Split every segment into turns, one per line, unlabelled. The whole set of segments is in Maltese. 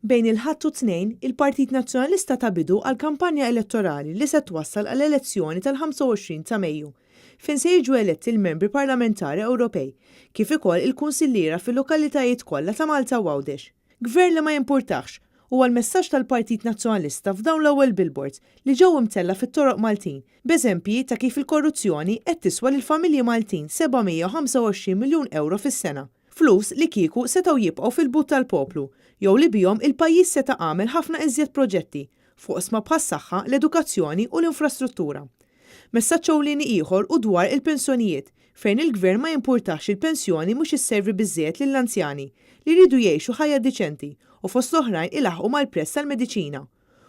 Bejn il-Ħadd u t-Tnejn, il-Partit Nazzjonalista ta bidu għal kampanja elettorali li se twassal għall-elezzjoni tal-25 ta' Mejju, fejn se jiġu eletti l-Membri Parlamentari Ewropej, kif ukoll il-kunsilliera fil-lokalitajiet kollha ta' Malta u Għawdex. Gvern li ma jimpurtahx, huwa l-messaġġ tal-Partit Nazzjonalista f'dawn l-ewwel billboards li ġew imtellgħa fit-toroq Maltin, b'eżempji ta' kif il-korruzzjoni qed tiswa lill-familji Maltin 725 miljun ewro fis-sena. Flus li kieku setgħu jibqgħu fil-but tal-poplu jew li bihom il-pajjiż seta' għamel ħafna iżjed proġetti f'oqsma bħas-saħħa, l-edukazzjoni u l-infrastruttura. Messaġġ ewlieni ieħor hu dwar il-pensjonijiet fejn il-Gvern ma jimpurtahx il-pensjoni mhux isservi biżżejjed lill-anzjani li jridu jgħixu ħajja diċenti u fost l-oħrajn ilaħħqu mal-prezz tal-mediċina.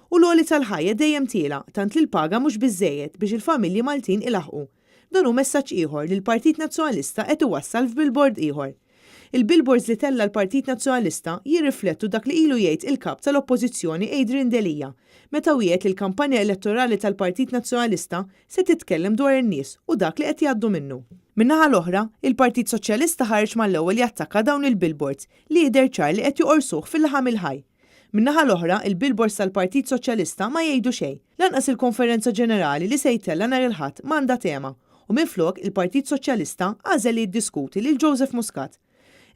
U l-għoli tal-ħajja dejjem tiela' tant li l-paga mhux biżżejjed biex il-familji Maltin ilaħħqu. Dan hu messaġġ ieħor li l-Partit Nazzjonalista qed iwassal f'billboard ieħor. Il-billboards li tella' l-Partit Nazzjonalista jirriflettu dak li ilu jgħid il-Kap tal-Oppożizzjoni Adrian Delia meta wiegħed li l-kampanja elettorali tal-Partit Nazzjonalista se titkellem dwar in-nies u dak li qed jgħaddu minnu. Min-naħa l-oħra, il-Partit Soċjalista ħareġ mal-ewwel jattakka dawn il-billboards li jidher ċar li qed joqorsuh fil-laħam il-ħaj. Min-naħa l-oħra, il-billboards tal-Partit Soċjalista ma jgħidu xejn. Lanqas il-Konferenza Ġenerali li se jtella' nhar il-Ħadd m'għandha tema u minflok il-Partit Soċjalista għażel li jiddiskuti lil Joseph Muscat.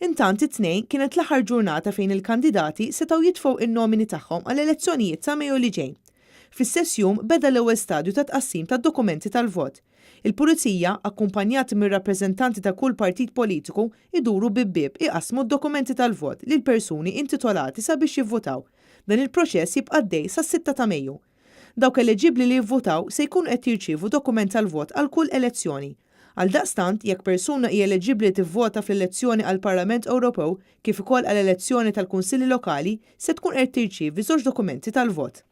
Intant it-Tnejn kienet l-aħħar ġurnata fejn il-kandidati setgħu jitfgħu in-nomini tagħhom għall-elezzjonijiet ta' Mejju li ġej. Fl-istess jum beda l-ewwel stadju ta' tqassim tad-dokumenti tal-vot. Il-Pulizija, akkumpanjati mir-rappreżentanti ta' kull partit politiku, iduru bieb bieb iqassmu d-dokumenti tal-vot lil persuni intitolati sabiex jivvutaw. Dan il-proċess jibqa' għaddej sas-sitta ta' Mejju. Dawk eleġibbli li jivvutaw se jkunu qed jirċievu dokument tal-vot għal kull elezzjoni. Għaldaqstant, jekk persuna hi eleġibbli li tivvota fl-elezzjoni għall-Parlament Ewropew kif ukoll għall-elezzjoni tal-Kunsilli Lokali, se tkun qed tirċievi żewġ dokumenti tal-vot.